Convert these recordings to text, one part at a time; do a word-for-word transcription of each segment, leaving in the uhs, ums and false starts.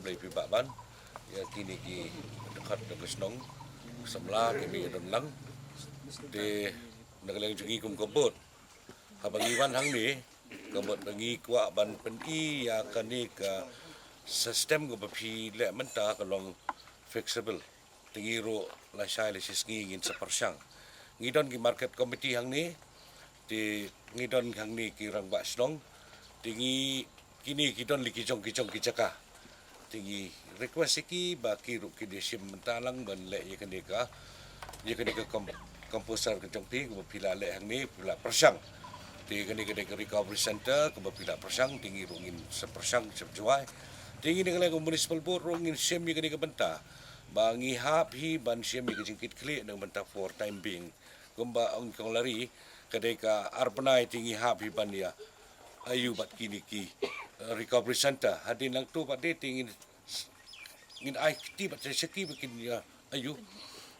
Khublei phi bah ban ïa kine ki dkhot jong ka shnong, samla kiba ïadon lang. Te na ka liang jong ngi kum ka board, haba ngi wan hangne, ka mut ba ngi kwah ban pyni ïa kane ka system kaba phi leh mynta ka long flexible. Te ngi ruh lashai lashisngi ngin sa pyrshang. Ngi don ki market committee hangne, te ngi don hangne ki rangbah shnong, te ngi, kine ki don la ki jong ki jong ki jaka. Te ngi request ïa ki ba ki ruh kin ïa shim bynta lang ban leh ïa kane ka, ïa kane ka com-, composter ka jong phi, kaba phi la leh hangne, phi la pyrshang. Te kane ka dei ka recovery center kaba phi la pyrshang, te ngi ruh ngin sa pyrshang, sa jwai. Te ngi na ka liang ka municipal board ruh ngin shim ïa kane ka bynta ba ngi hap hi ban shim ïa ka jingkitkhlieh na ka bynta for time being. Kumba ong i Kong Lari, ka dei ka ar bnai te ngi hap hi ban ïa aiu bad kine ki, eh, recovery center. Hadien nangta pat de te ngin, ngin ai kti bad sa sha ki ba kin ïa aiu.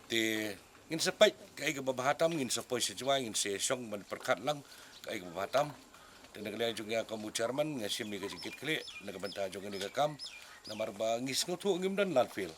Te ngin sa peit kaei kaba bha tam, ngin sa poi sa jwai, ngin sa shong ban pyrkhat lang kaei kaba bha tam. Te na ka liang jong nga kum u chairman nga shim ïa ka jingkitkhlieh na ka bynta jong kane ka kam. Namar ba ngi sngewthuh ngim don landfill.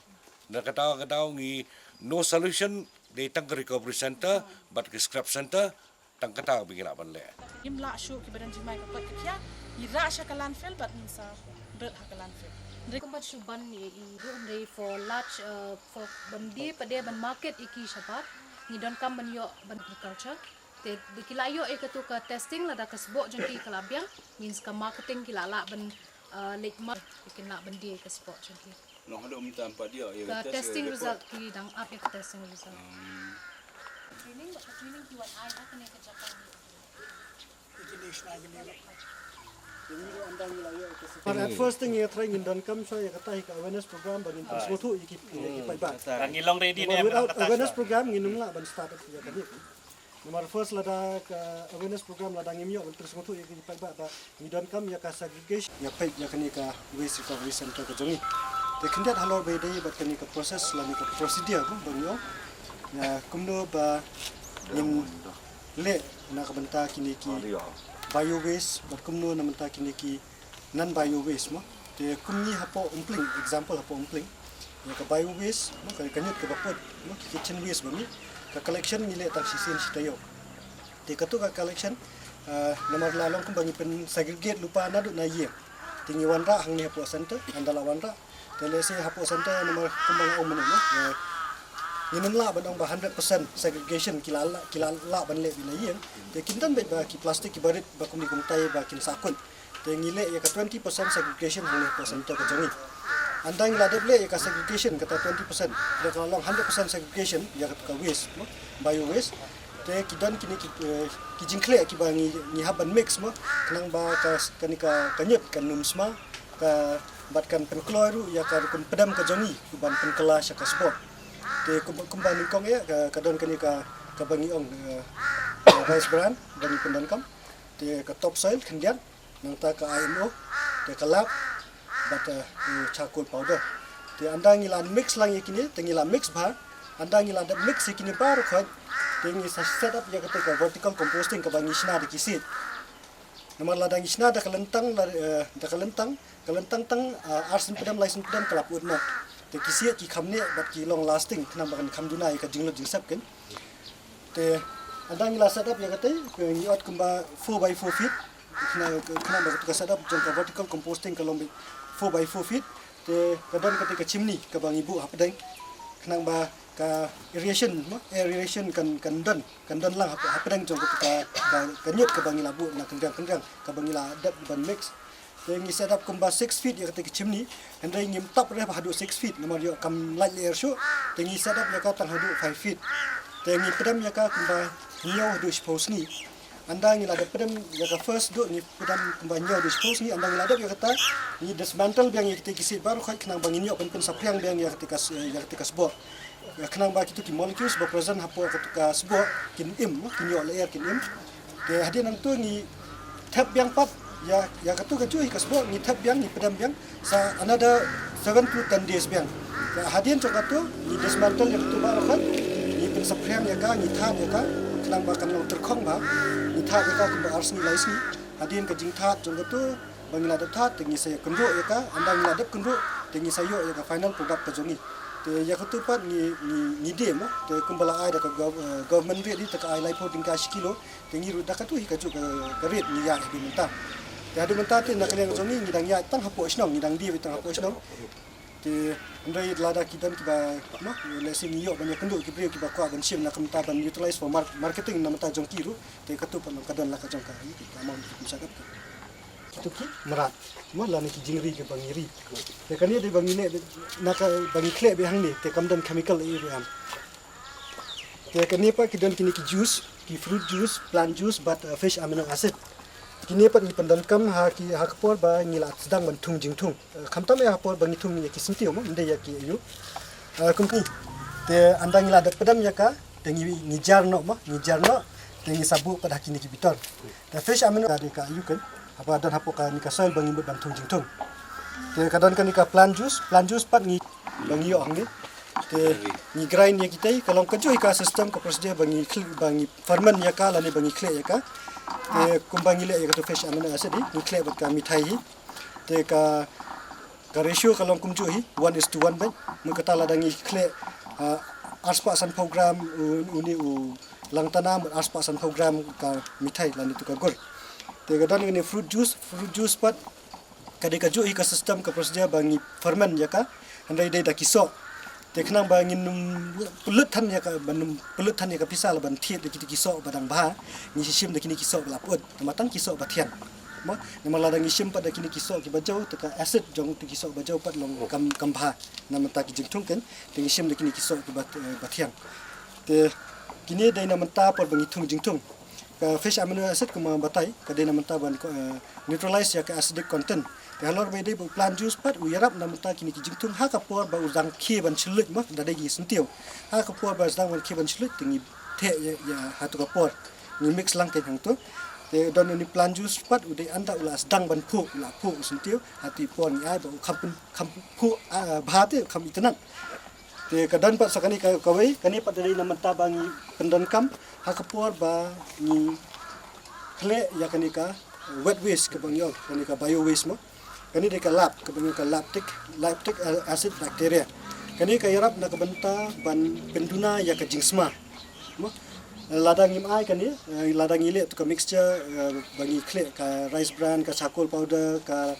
Na kata ka daw ngi no solution, dei tang ka recovery center bad ka scrap center, tang kata ba ngi lah ban leh. Ngim lah shuh kiba don jingmai ka koit ka khiah, ngi rah sha ka landfill bad ngin sa build ha ka landfill. Hynrei kumba shu ban ïa i ruh, hynrei for large, uh, for ban die pat de ban market ïa ki shabar, ngi donkam ban ïoh ban agriculture. Te da ki la ïoh ïa katu ka testing, lada ka sboh jong ki ka la biang, means ka marketing ki la lah ban, uh, leit mar, kin lah ban die ïa ka sboh jong ki. Long haduh mynta em pat ïoh ïa ka testing result, ki dang ap ïa ka testing result. Hmm. Training, bad ka training ki wan ai ha kane ka jaka ni. But at first thing ïa try ngin donkam shuwa ïa kata hi ka awareness program ba ngin pynsngewthuh ïa ki, ïa ki paidbah. Ngi long ready ne. Without awareness program ngin ym lah ban start ïa kane. Namar first lada ka awareness program lada ngim ïoh ban pynsngewthuh ïa ki paidbah ba ngi donkam ïa ka segregation, ïa peit ïa kane ka waste recovery center ka jong ngi. Te khyndiat halor ba ïadei bad kane ka process lane ka procedure ba ngi ong. Ïa kumno ba ngin leh na ka bynta kine ki bio waste bad kumno na bynta kine ki non bio waste mo. Te kum ngi hapoh Umpling, example hapoh Umpling, ïa ka bio waste mo, ka, ka ñiut kaba put mo, ki kitchen waste ba mih, ka collection ngi leh tang shisien shi taïew. Te katu ka collection, ah, namar la long kumba ngi pynsegregate lypa naduh na ïing. Te ngi wanrah hangne hapoh center, ynda la wanrah. Te lehse hapoh center namar kumba nga ong mynne mo, eh, ngin ym lah ban ong ba hundred percent segregation ki la, ki la lah ban leh beit na ïing. Te kin don beit ba ki plastic kiba rit ba kumne kumtai ba kin sahkut. Te ngi leh ïa ka twenty percent segregation hangne hapoh center ka jong ngi. Ynda ngi la dep leh ïa ka segregation kata twenty percent, da ka la long hundred percent segregation ïa katu ka waste mo, bio waste. Te ki don kine ki, eh, ki jingkhleh kiba ngi, ngi hap ban mix mo, khnang ba ka, kane ka, ka ñiut kan ym sma, ka, bad kan pynkloi ruh ïa ka rukom pdem ka jong ngi ban pynkylla sha ka sboh. Te kumba, kumba nyngkong ïa ka, ka don kane ka, kaba ngi ong, eh, eh, rice bran ba ngi pyndonkam. Te ka topsoil khyndiat, nangta ka I M O, te ka lap, bad, eh, u charcoal powder. Te ynda ngi la mix lang ïa kine, te ngi la mix bha, ynda ngi la dep mix ïa kine baroh khoit, te ngi sa set up ïa kata ka vertical composting kaba ngi shna da ki siej. Namar lada ngi shna da ka lyntang, la, eh, da ka lyntang, ka lyntang tang, eh, ar sien pdem, lai sien pdem ka la pud noh. Te ki siej ki kham neh bad ki long lasting, khnang ba kan kham duna ïa ka jinglut jingsep kan. Te ynda ngi la set up ïa kata, ngi ot kumba four by four feet. Khnang, khnang ba ka set up jong ka vertical composting ka long beit four by four feet. Te ka don kata ka chimney kaba ngi buh hapdeng. Khnang ba ka aeration, mo, aeration kan, kan don, kan don lang hap-, hapdeng jong kata ka, ka, ka ñiut kaba ngi la buh na kynriang kynriang, kaba ngi la dep ban mix. Te ngi set up kumba six feet ïa kata ka chimney, hynrei ngim tap re ba haduh six feet, namar ïoh kam lait lyer shuh, te ngi set up ïa ka tang haduh five feet. Te ngi pdem ïa ka kumba hynñiew haduh shiphew sngi. Ynda ngi la dep pdem ïa ka first duh, ngi pdem kumba hynñiew haduh shiphew sngi, ynda ngi la dep ïa kata, ngi dismantle biang ïa kata ki siej baroh khoit khnang ba ngin ïoh pyn, pynsaphriang biang ïa kata ka s-, ïa kata ka sboh. Ïa khnang ba kitu ki molecules ba present hapoh katu ka sboh kin im, kin ïoh lyer kin im. Te hadien nangtu ngi thep biang pat ïa, ïa katu kajuh hi ka sboh ngi thep biang, ngi pdem biang sa another seven to ten days biang. Te hadien jong katu ngi dismantle ïa katu baroh khoit, ngi pynsaphriang ïa ka, ngi thad ïa ka khnang ba kan long tyrkhong bha. Ngi thad ïa ka kumba ar sngi lai sngi. Hadien ka jingthad jong katu ba ngi la dep thad, te ngi sa ïa kynruh ïa ka, ynda ngi la dep kynruh, Te ngi sa ïoh ïa ka final product ka jong ngi. Te ïa katu pat ngi, ngi, ngi die mo. Te kumba la ai da ka gov-, eh, government rate hi te ka ai laiphew tyngka shi kilo. Te ngi ruh da katu hi kajuh ka, ka rate ngi ïaid haduh mynta. Te haduh mynta te na ka liang jong ngi ngi dang ïaid tang hapoh shnong, ngi dang die tang hapoh shnong. Te hynrei lada ki don kiba, mo, lehse ngi ïoh ban ïakynduh ki briew kiba kwah ban shim na ka bynta ban utilize for mar-, marketing na ka bynta jong ki ruh. Te katu pat long ka don la ka jong ka, ka amount ki pynshah kat. Kitu ki mrad, mo, lane ki jingri kiba ngi ri. Te kane dei ba ngi leh, na ka ba ngi khleh beit hangne, te kam don chemical ei ei ruh em. Te kane pat ki don kine ki juice, ki fruit juice, plant juice bad, uh, fish amino acid. Kine pat ngi pyndonkam ha ki, ha ka por ba ngi la sdang ban thung jingthung. Uh, khamtam ïa ha por ba ngi thung ïa ki syntiew mo, ym dei ïa ki aïu. Uh, kumne. Te ynda ngi la dep pdem ïa ka, te ngi, ngi jar noh mo, ngi jar noh, te ngi sa buh pat ha kine ki bitor. Te fish amino ka dei ka aïu kan, haba don hapoh kane ka soil ba ngi mut ban thung jingthung. Te ka don kane ka plant juice, plant juice pat ngi ba ngi ïoh hangne. Te ngi grind ïa kita, ka long kajuh hi ka system ka procedure ba ngi khl-, ba ngi ferment ïa ka lane ba ngi khleh ïa ka. Te kumba ngi leh ïa katu fish amino acid hi, ngi khleh bad ka mithai hi. Te ka, ka ratio ka long kumjuh hi, one is to one bad. Mut kata lada ngi khleh, ah, arspah sanphew gram, u, une u langtana, mut arspah sanphew gram ka mithai lane tu ka gur. Te ka don kane fruit juice, fruit juice pat ka dei kajuh hi ka system ka procedure ba ngi ferment ïa ka, hynrei dei da ki soh. Te khnang ba ngin ym pynlut than ïa ka, ban ym pynlut than ïa ka pisa la ban thied da kita ki soh ba dang bha, ngi sa shim da kine ki soh ba la pyut, tangba tang ki soh ba thiang. Mo, namar lada ngi shim pat da kine ki soh kiba jaw, te ka acid jong kita ki soh ba jaw pat long kam, kam bha. Na ka bynta ki jingthung kan, te ngi shim da kine ki soh kiba, eh, ba thiang. Te kine dei na ka bynta por ba ngi thung jingthung. Ka fish amino acid kumba nga batai, ka dei na ka bynta ban, eh, neutralize ïa ka acidic content. Te halor ba ïadei bad u plant juice pat, u ïarap na ka bynta kine ki jingthung ha ka por ba u dang khie ban shluit mo, da dei ki syntiew. Ha ka por ba u dang ban khie ban shluit, te ngi theh ïa, ïa ha tu ka por. Ngi mix lang kein hangtu. Te don une u plant juice pat, u dei ynda u la sdang ban phuh, u la phuh u syntiew, ha tu i por ngi ai ba u kham pyn-, kham phuh, ah, bha te kham itynnad. Te ka don pat sa kane ka, kawei, kane pat dei na ka bynta ba ngi pyndonkam ha ka por ba ngi khleh ïa kane ka wet waste kaba ngi ong, kane ka bio waste mo. Kane dei ka lap, kaba ngi ong ka lactic, lactic acid bacteria. Kane ka ïarap na ka bynta ban pynduna ïa ka jingsma. Mo? Lada ngim ai kane, eh, lada ngi leh tu ka mixture, eh, ba ngi khleh ka rice bran, ka charcoal powder, ka,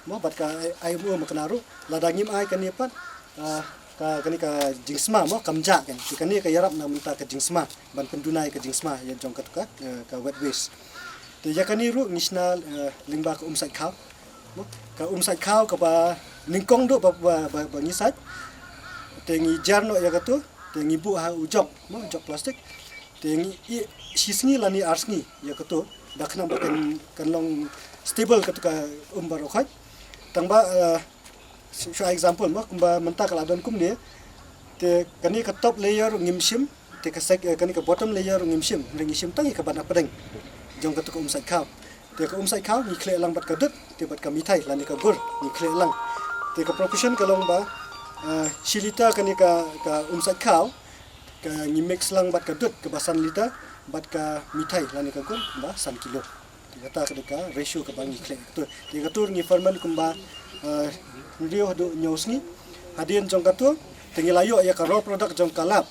mo, bad ka I M O mo kane ruh. Lada ngim ai kane pat, ah, ka, kane ka jingsma mo, kam jah kan. Te kane ka ïarap na ka bynta ka jingsma, ban pynduna ïa ka jingsma ïa jong katu ka, eh, ka wet waste. Te ïa kane ruh ngi shna, eh, lyngba ka um sait khaw. Mo, ka um sait khaw kaba nyngkong duh ba, ba, ba, ba ngi sait. Te ngi jar noh ïa katu, te ngi buh ha u jok, mo, u jok plastik. Te ngi ïeh shi sngi lane ar sngi ïa katu, da khnang ba kan, kan long stable katu ka um baroh khoit. Tangba, eh, shu, shu example mo, kumba mynta ka la don kumne, te kane ka top layer ruh ngim shim, te ka sec-, eh, kane ka bottom layer ruh ngim shim, hynrei ngi shim tang ïa kaba na pdeng jong katu ka um sait khaw. Te ka um sait khaw ngi khleh lang bad ka dud, te bad ka mithai lane ka gur ngi khleh lang. Te ka proportion ka long ba, eh, shi liter kane ka, ka um sait khaw, ka ngi mix lang bad ka dud kaba san liter, bad ka mithai lane ka gur ba san kilo. Te kata ka dei ka ratio kaba ngi khleh katu. Te katu ngi ferment kumba, eh, hynriew haduh hynñiew sngi. Hadien jong katu, te ngi la ïoh ïa ka raw product jong ka lab.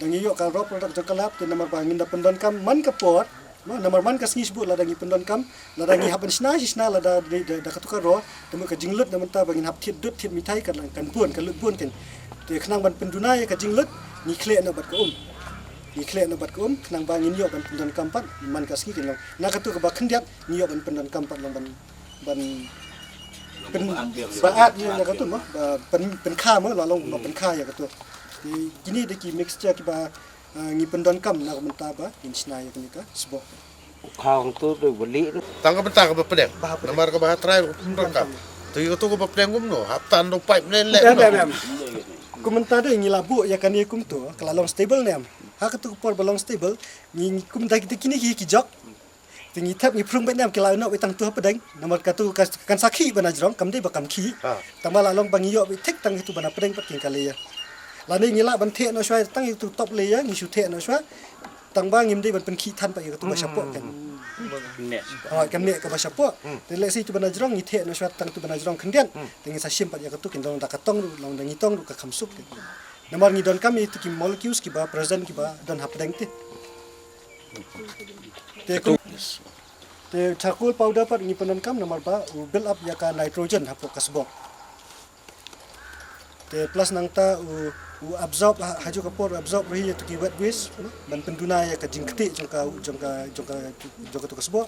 Da ngi ïoh ka raw product jong ka lab, te namar ba ngin da pyndonkam man ka por, mo, namar man ka sngi shibun lada ngi pyndonkam, lada ngi hap ban shna shi shna lada da, da, da katu ka raw, te mut ka jinglut na ka bynta ba ngin hap thied dud thied mithai kan, kan bun, kan lut bun kan. Te khnang ban pynduna ïa ka jinglut, ngi khleh noh bad ka um. Ngi khleh noh bad ka um, khnang ba ngin ïoh ban pyndonkam pat man ka sngi kan long. Na katu kaba khyndiat, ngi ïoh ban pyndonkam pat long ban, ban pyn-, ba at ïa katu mo, ba pyn-, pynkha mo, la long ba pynkha ïa katu. Te kine dei ki mixture kiba, ah, ngi pyndonkam na ka bynta ba ngin shna ïa kane ka sboh. Khaw tu dei bali tu. Tang ka bynta kaba pdeng. Namar kaba ha trai ruh pyndonkam. Te ïa katu kaba pdeng kumno, hap tan dau pipe ne leh. Em, em, em. Kum mynta dei ngi la buh ïa kane kumtu, ka la long stable ne em. Ha katu ka por ba long stable, ngi, ngi kum da kita kine ki, ki jok. Te ngi thep ngi phrung beit ne em ki la ïoh noh beit tang tu ha pdeng. Namar katu ka, kan sa khih ban na jrong, kam dei ba kam khih. Tang ba la long ba ngi ïoh beit thik tang itu ban na pdeng pat kin ka layer. Lane ngi lah ban theh noh shuwa tang itu top layer, ngi shu theh noh shuwa. Tang ba ngim dei ban pynkhih than pat ïa katu ba shapoh kan. Meh. Oh, kan meh kaba shapoh. Te lehse tu ba na jrong ngi theh noh shuwa tang tu ba na jrong khyndiat. Te ngin sa shim pat ïa katu kin long da ka tong ruh, long da ngi tong ruh ka kham suk kan. Namar ngi donkam ïa tu ki molecules kiba present kiba don hapdeng te. Te kum, te charcoal powder pat ngi pyndonkam namar ba u build up ïa ka nitrogen hapoh ka sboh. Te plus nangta u, u absorb ha, ha ju ka por absorb ruh ïa tu ki wet waste, no? Ban pynduna ïa ka jingktieh jong ka, jong ka, jong ka, jong ka tu ka sboh.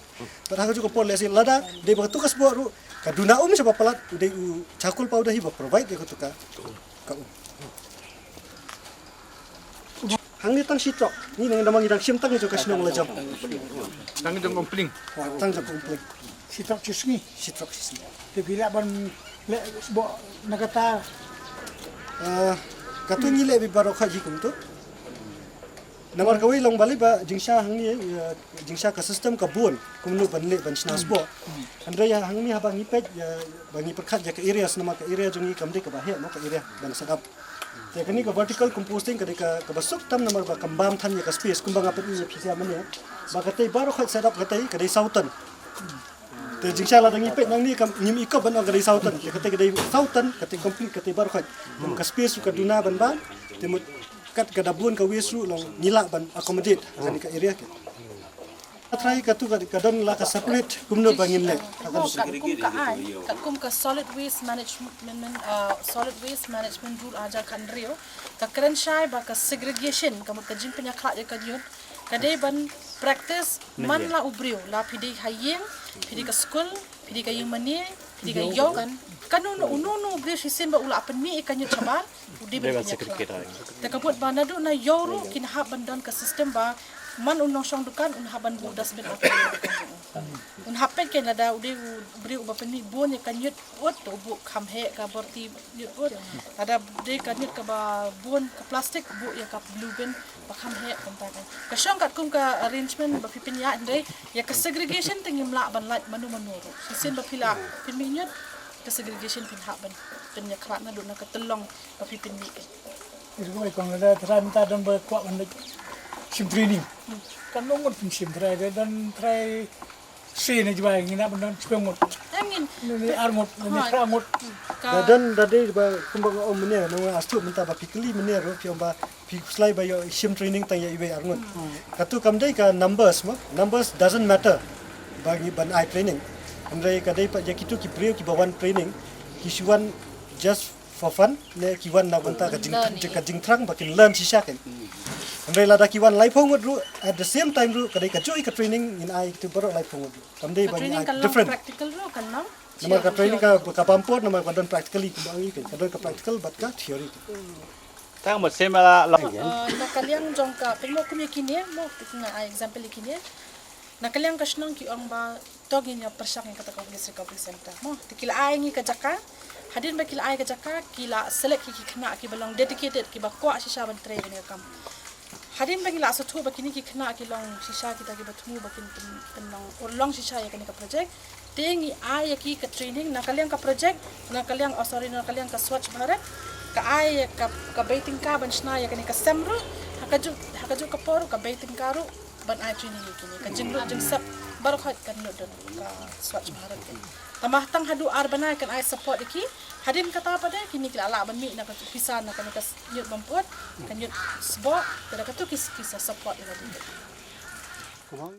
Pat ha ka ju ka por lehse lada dei ba ka tu ka sboh ruh ka duna um shaba palat, u dei u charcoal powder hi ba provide ïa ka tu ka, ka um. Hangne tang shitrok. Ni nang dang, ngi dang shim tang jong ka shnong la jong. Tang jong ka Umpling. Tang jong ka Umpling. Shitrok shisngi. Shitrok shisngi. Te phi lah ban leh sboh na kata. Ah, katu ngi leh beit baroh khoit hi kumtu. Namar kawei long balei ba jingshisha hangne, eh, jingshisha ka system ka bun kumno ban leh ban shna sboh. Hynrei ïa hangne haba ngi peit ïa ba ngi pyrkhat ïa ka area, namar ka area jong ngi kam dei kaba heh mo, ka area ban set up. Te kane ka vertical composting ka dei ka, kaba suk tam namar ba kam bam than ïa ka space kumba nga pyni ïa phi sha mynne. Ba katei baroh khoit set up katei ka dei saw ton. Te jingshisha lada ngi peit nangne kam ngim i kop ban ong ka dei saw ton. Te katei ka dei saw ton, katei complete katei baroh khoit. Te ka space ruh ka duna ban bam. Te mut kat ka da bun ka waste ruh long ngi lah ban accommodate ha kane ka area ka. Trai katu ka, ka don la ka separate kumno ba ngin leh. Mo, katkum ka ai, katkum ka solid waste management, uh, solid waste management rule ar hajar khathynriew ka kren shai ba ka segregation, ka mut ka jingpynïakhlad ïa ka ñiut, ka dei ban practice man la u briew, la phi dei ha ïing, phi dei ka skul, phi dei ka ïing mane, phi dei ka ïew kan. Kano kano, uno uno u briew shisien ba u la pynmih ïa ka ñiut shabar, u dei ban pynïakhlad. Te ka mut ba naduh na ïew ruh kin hap ban don ka system ba man u nongshong dukan un hap ban buh dustbin. Un hap peit kein lada u dei u briew uba pynmih bun ïa ka ñiut ut, u buh kham heh ka bor ti ñiut ut. Lada dei ka ñiut kaba bun ka plastik, buh ïa ka blue bin ba kham heh kumta kan. Ka shong katkum ka arrangement ba phi pynïaid, hynrei ïa ka segregation te ngim lah ban lait mano mano ruh. Shisien ba phi la pynmih ñiut, ka segregation phin hap ban pynïakhlad naduh na ka tyllong ba phi pynmih kein. Ïa kong lada trai mynta don ba kwah ban leit shim training. Kan long ngut pynshim trai, don trai Shi ne jwai ngi na ban don shiphew ngut. Angin. Ne, ne ar ngut, ne, ne phra ngut. Ka da don da dei ba kumba nga ong mynne, nang astu mynta ba phi kylli mynne ruh phi ong ba phi khuslai ba ïoh shim training tang ïa iwei ar ngut. Katu kam dei ka numbers mo. Numbers doesn't matter ba ngi ban ai training. Hynrei ka dei pat ïa kitu ki briew kiba wan training, ki shu wan just for fun ne ki wan na bynta ka jing, ka jingthrang ba kin learn shisha kein. Hynrei lada ki wan laiphew ngut ruh, at the same time ruh ka dei kajuh ka training ngin ai kitu baroh laiphew ngut ruh. Kam dei ba ngi ai different. Ka training kan long practical ruh kan long. Namar ka training ka, ka bam por namar ka don practically kumba ngi kein. Ka don ka practical bad ka theory. Tang ba same la la. Uh, na ka liang jong ka pynmih kum ïa kine mo, nga ai example ïa kine. Na ka liang ka shnong ki ong ba to ngin ïa pyrshang ïa kata ka waste recovery center mo. Te ki la ai ngi ka jaka. Hadien ba ki la ai ka jaka, ki la select ki, ki khynnah kiba long dedicated, kiba kwah shisha ban trei kane ka kam. Hadien ba ngi la sngewthuh ba kine ki khynnah ki long shisha kita kiba thmu ba kin pyn, pynlong urlong shisha ïa kane ka project, te ngi ai ïa ki ka training na ka liang ka project, na ka liang, oh sorry, na ka liang ka Swachh Bharat. Ka ai ïa ka, ka bei tyngka ban shna ïa kane ka sem ruh. Ha kajuh, ha kajuh ka por ruh ka bei tyngka ruh ban ai training ïa kine. Ka jinglut jingsep baroh khoit kan lut don ka Swachh Bharat. Tangba tang haduh ar bnai kan ai support ïa ki. Hadien kata pat de kine ki la lah ban mih na ka pisa na kane ka ñiut bym put, ka ñiut sboh, te da katu ki, ki sa support ïa katu.